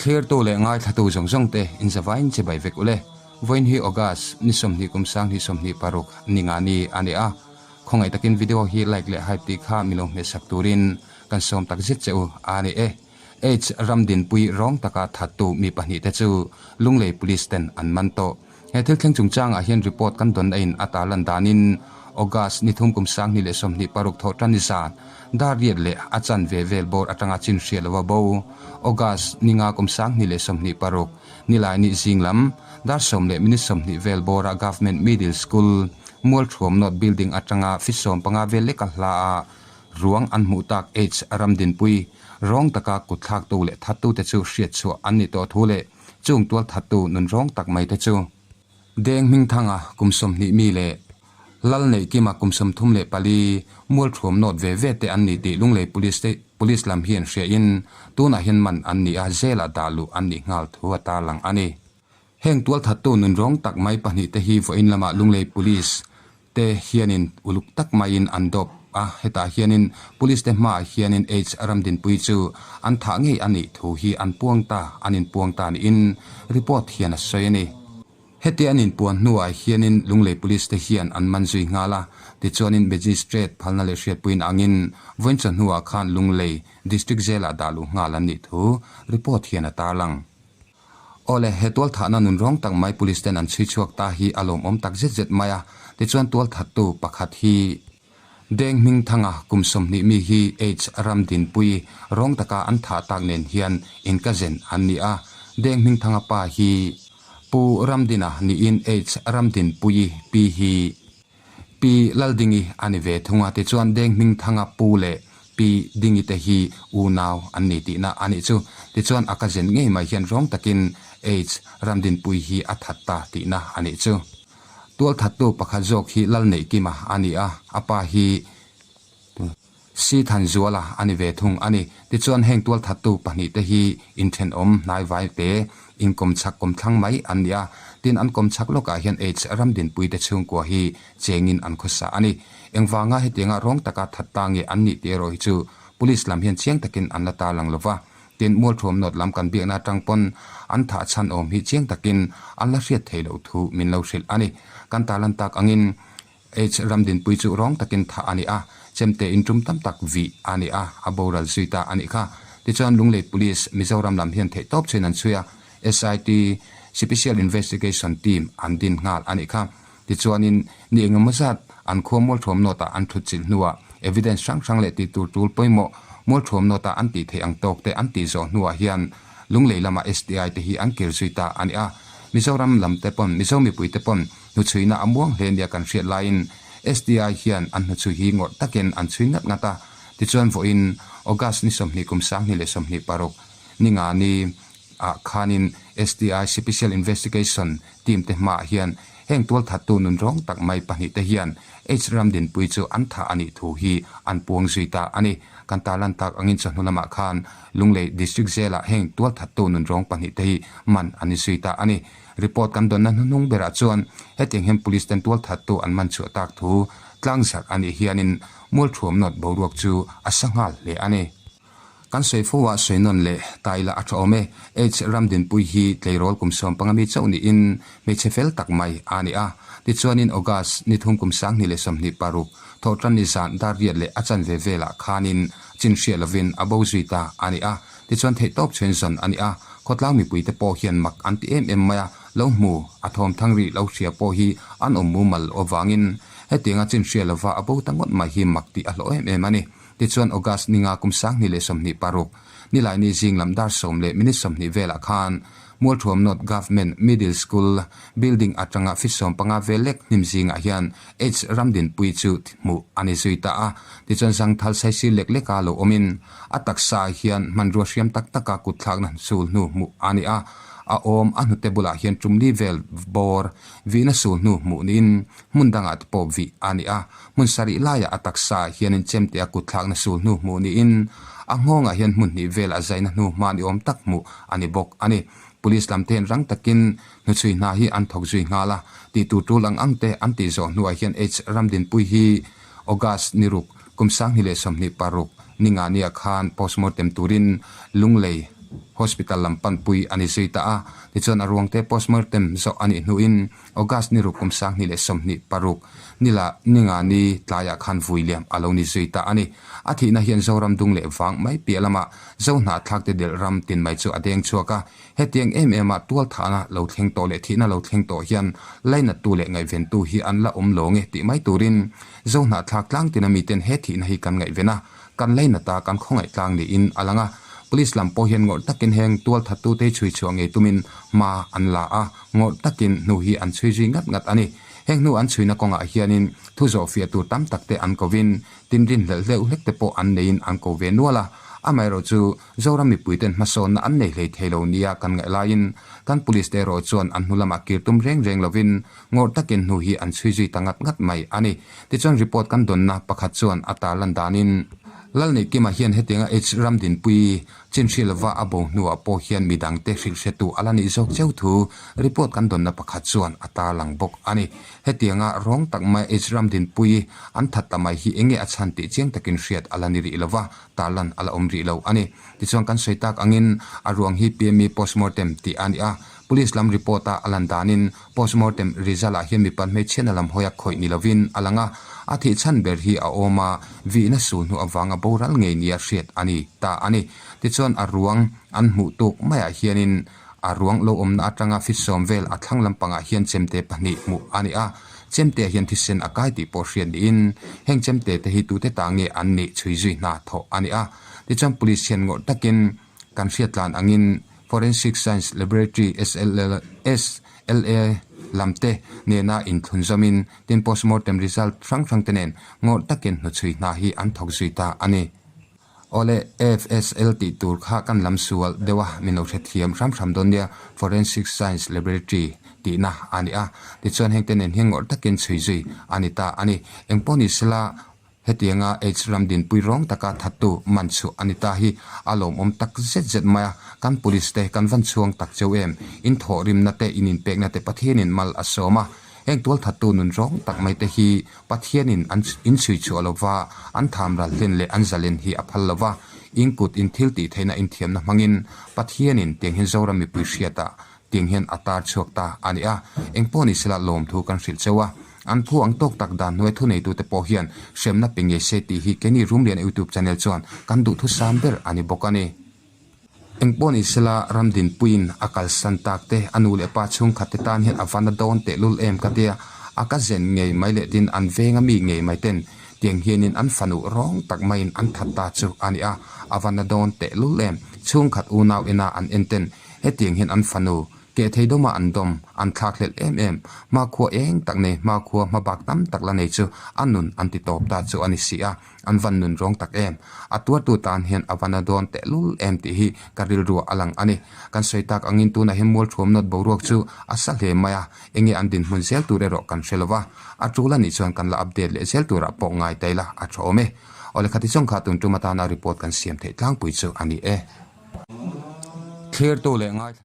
Thlirtu leh ngaithlatu zawng zawng te in zavaiin chibai vek ule. Vawiin hi August ni 20 kum 2026 ni nga ni a ni a. Khawngaih takin video hi like leh hype tih kha mi lo hmehsak turin kan sawm tak zet che u a ni e. H Ramdinpui rawng taka thattu mi pahnihte chu Lunglei Police ten an man tawh. He thil thleng chungchangah hian report kan dawn a in a tarlan danin August ni thum kum 2026 thawh tan ni zan dar riat leh a chan ve vel bawr atanga chin hriat lova bo. August ni nga kum 2026 nilai ni zing lam dar 10 leh minute 20 vel bawra Government Middle School Mualthuam North Building atanga feet 15 vel leka hla a ruang an hmuh tak H Ramdinpui rawng taka kut thlaktu leh thattute chu hriat chhuah an ni tawh thu leh Chung tual thattu nun rawng tak mai te chu Deng Hmingthanga kum 20 mi leh Lal Neihkima kum 34 mual thuam nawt ve ve te an ni tih Lunglei Police te Police lam hian hriain tunah hian man an ni a, jail ah dah luh an nih nghal thu a tarlang a ni. Heng tual thattu nun rawng tak mai pahnih te hi vawiin lamah Lunglei Police te hianin uluk tak maiin an dawp a, hetah hianin Police te hmaah hianin H Ramdinpui chu an thah ngei a nih thu hi an puang ta, an inpuang ta niin report hian a sawi a ni. Heti an inpuan hnuah hianin Lunglei Police te hian an man zui nghal a, tichuanin Magistrate phalna leh hriatpuiin angin vawiin hnuah khan Lunglei District Jail-ah dah luh nghal an nih thu report hian a tarlang. Awle, he tualthahna nun rawng tak mai police ten an chhui chhuak ta hi a lawmawm tak zet zet mai a, tichuan tualthattu pakhat hi Deng Hmingthanga kum 20 mi hi H Ramdinpui rawng taka an thah tak nen hian inkazen an ni a, Deng Hmingthanga pa hi Pu Ramdina niin H Ramdinpuii pi hi Pi Laldingi a ni ve thung a, tichuan Deng Hmingthanga pu leh Pi Dingi te hi unau an ni tihna a nih chu. Tichuan a ka zen ngei mai hian rawng takin H Ramdinpui hi a that ta tihna a nih chu. Tualthattu pakhat zawk hi Lalneihkima a ni a, a pa hi Si Thanzuala a ni ve thung a ni. Tichuan heng tualthattu pahnih te hi inthenawm hnaivai te inkawm chak kawm thlang mai an ni a. Tin an kawm chak lawkah hian H Ramdinpui te chhungkua hi chengin an khawsa a ni. Engvanga hetianga rawng taka that ta nge an nih tih erawh hi chu Police lam hian chiang takin an la tarlang lova. Tin Mualthuam North lam kan biakna atang pawn an thah chhan awm hi chiang takin an la hriat theih loh thu min lo hrilh a ni. Kan tarlan tak angin H Ramdinpui chu rawng takin thah a ni a, chemte in tum tam tak vih a ni a, a boral zui ta a nih kha. Tichuan Lunglei Police, Mizoram lam hian theihtawp chuin an chhui a, SIT, Special Investigation Team, an din nghal a nih kha. Tichuanin ni engemaw zat an khua Mualthuam North ah an thut chilh hnuah evidence hrang hrang leh tih tur tul pawimawh Mualthuam North ah an tih theih ang tawk te an tih zawh hnuah hian Lunglei lama STI te hi an kir zui ta a ni a. Mizoram lam te pawn, Mizo mipui te pawn hnuchhuina a muang hle nia kan hriat laiin STI hian an hnuchhui hi ngawrh takin an chhui ngat ngat a. Tichuan vawiin August ni 20 kum 2026 ni nga ni ah khanin STI Special Investigation Team te hmaah hian heng tualthattu nun rawng tak mai pahnih te hian H Ramdinpui chu an thah a nih thu hi an puang zui ta a ni. Kan tarlan tak angin chawhnu lamah khan Lunglei District Jail-ah heng tualthattu nun rawng pahnih te hi man an ni zui ta a ni. Report kan dawnna hnuhnung berah chuan hetiang hian Police ten tualthattu an man chhuah tak thu tlangzarh a nih hianin Mualthuam North boruak chu a sa nghal hle a ni. Kan sawi fo a sawi nawn leh ta ila a tha awm e. H Ramdinpui hi tleirawl kum 15 mi chauh niin hmeichhe fel tak mai a ni a. Tichuanin August ni thum kum 2026 thawhtan ni zan dar riat leh a chanve velah khanin chin hriat lovin a bo zui ta a ni a. Tichuan theihtawp chhen zawn a ni a. Khawtlang mipuite pawh hian mak an ti em em mai a, lo hmu a thawm thang rih lo hria pawh hi an awm mumal avangin hetianga chin hriat lova a bo ta ngawt mai hi mak tih a hlawh em em a ni. Tichuan August ni nga kum 2026, Nilaini zing lam dar 10 leh minute 20 velah khan Mualthuam North Government Middle School building atanga feet 15 vel lek hnim zingah hian H Ramdinpui chu hmuh a ni zui ta a. Tichuan zangthal saisir lek leka lo awmin a taksa hian hmanrua hriam tak taka kutthlakna sul hnu hmuh a ni a. A awm a hnute bulah hian tumli vel bawr vihna sul hnu hmuh niin hmun dangah te pawh vih a ni a. Hmun sarih laiah a taksa hianin chemte a kutthlakna sul hnu hmuh niin a nghawngah hian hmun hnih vel a zaina hnu hma ni awm tak hmuh a ni bawk a ni. Police lam te hian rang takin hnuchhui hna hi an thawk zui nghal a, tih tur tul ang ang te an tih zawh hnuah hian H Ramdinpui hi August ni ruk kum 2026 ni nga nia khan postmortem turin Lunglei. Hospital lam panpui a ni zui ta a. Tichuan a ruangte postmortem zawh a nih hnuin August ni ruk kum 2026 nila ninga ni tlaiah khan vui liam a lo ni zui ta a ni. A thihna hian Zoram dung leh vang mai piah lamah Zohnahthlakte delh ram tin mai chu a deng chhuak a. Hetiang em em a tual thahna lo thleng tawh leh thihna lo thleng tawh hian lainattu leh ngaihventu hi an la awm lo nge tih mai turin Zohnahthlak tlang tina miten he thihna hi kan ngaihven a, kan lainat a, kan khawngaih tlang niin a lang a. Police lam pawh hian ngawrh takin heng tual thattute hi chhui chhuah ngei tumin hma an la a, ngawrh takin hnu hi an chhui zui ngat ngat a ni. Heng hnu an chhuina kawngah hianin thu zawhfiah tur tam takte an kovin tin rinhlelh hleuh hlek te pawh an neiin an ko ve nual a. Amaherawhchu Zoram mipuiten hmasawnna an nei hlei thei lo nia kan ngaih laiin kan police te erawh chuan an hnu lamah kir tum reng reng lovin ngawrh takin hnu hi an chhui zui ta ngat ngat mai a ni. Tichuan report kan dawnna pakhat chuan a tarlan danin Lalneihkima hian hetianga H Ramdinpui chin hri lova a bo hnuah pawh hian midangte hrilhhretu a la nih zawk cheu thu report kan dawnna pakhat chuan a tarlang bawk a ni. Hetianga rawng tak mai H Ramdinpui an that ta mai hi enge a chhan tih chiang takin hriat a la ni rih lova. Tarlan a la awm rih lo a ni. Tichuan kan sawi tak angin a ruang hi PME postmortem tih a ni a, Police lam report a a lan danin postmortem result ah hian mipa hmeichhiatna lam hawi a khawih ni lovin a lang a, a thih chhan ber hi a awm a, vihna sul hnu avanga boral ngei nia hriat a ni ta a ni. Tichuan a ruang an hmuh tuk maiah hianin A ruang lo awmna atanga fit sawm vel a thlang lampangah hian chemte pahnih hmuh a ni a, chemte hian thisen a kai tih pawh hriat niin heng chemte te hi tute ta nge an nih chhui zui hna thawh a ni a. Tichuan Police hian ngawrh takin kan hriat tlan angin Forensic Science Laboratory, SLA, lam te nena inthlun zawmin tin postmortem result hrang hrang te nen ngawrh takin hnuchhui hna hi an thawk zui ta a ni. Awle, FSL tih tur kha kan lam sual deuh a, min lo hrethiam hram hram dawn nia, Forensic Science Laboratory tihna a ni a. Tichuan hengte nen hian ngawrh takin chhui zui a ni ta a ni. Engpawh ni sela, hetianga AIDS ram dinpui rawng taka thattu man chhuah a ni ta hi a lawmawm tak zet zet mai a, kan police te kan van chhuang tak cheu em? In thawhrimna te, in inpekna te Pathianin mal a sawm a. Heng tualthattu nun rawng tak mai te hi Pathianin an inchhui chhuah lova, an tham ral hlen leh an zalen hi a phal lova, in kut in thil tih theihna inthiamna hmangin Pathianin tiang hian Zoram mipui hriatah tiang hian a tar chhuak ta a ni a. Engpawh ni sela lawmthu kan hrilh cheu a, an thu ang tawk tak dan hnuai thuneitute pawh hian hremna pe ngei se tih hi Kenny Rumlian YouTube channel chuan kan duhthusam ber a ni bawk a ni. Engpawh ni sela Ramdinpuiin a kalsan tak te, a nu leh pa chhungkhat te tan hian a va na dawn tehlul em ka tia, a ka zen ngei mai leh tin an veng a mi ngei mai ten tiang hianin an fanu rawng tak maiin an that ta chu a ni a, a va na dawn tehlul em. Chhungkhat unau ina an en ten hetiang hian an fanu keh thei dawma an dawm, an thlak hlelh em em. Hmakhua eng tak nei, hmakhua hmabak tam tak la nei chu a nun an ti tawp ta chu a ni si a. An van nun rawng tak em? A tuartu tan hian a van a dawn tehlul em tih hi ka rilruah a lang a ni. Kan sawi tak angin tunah hian mualthuam nawt boruak chu a sa hle mai a, enge an dinhmun zel tur erawh kan hre lo va, a tul a nih chuan kan la update leh zel turah pawh ngai ta ila a tha awm e. Awle khati zawng kha tun tum atana report kan siam theih tlangpui chu a ni e. Thlirtu leh ngaithla.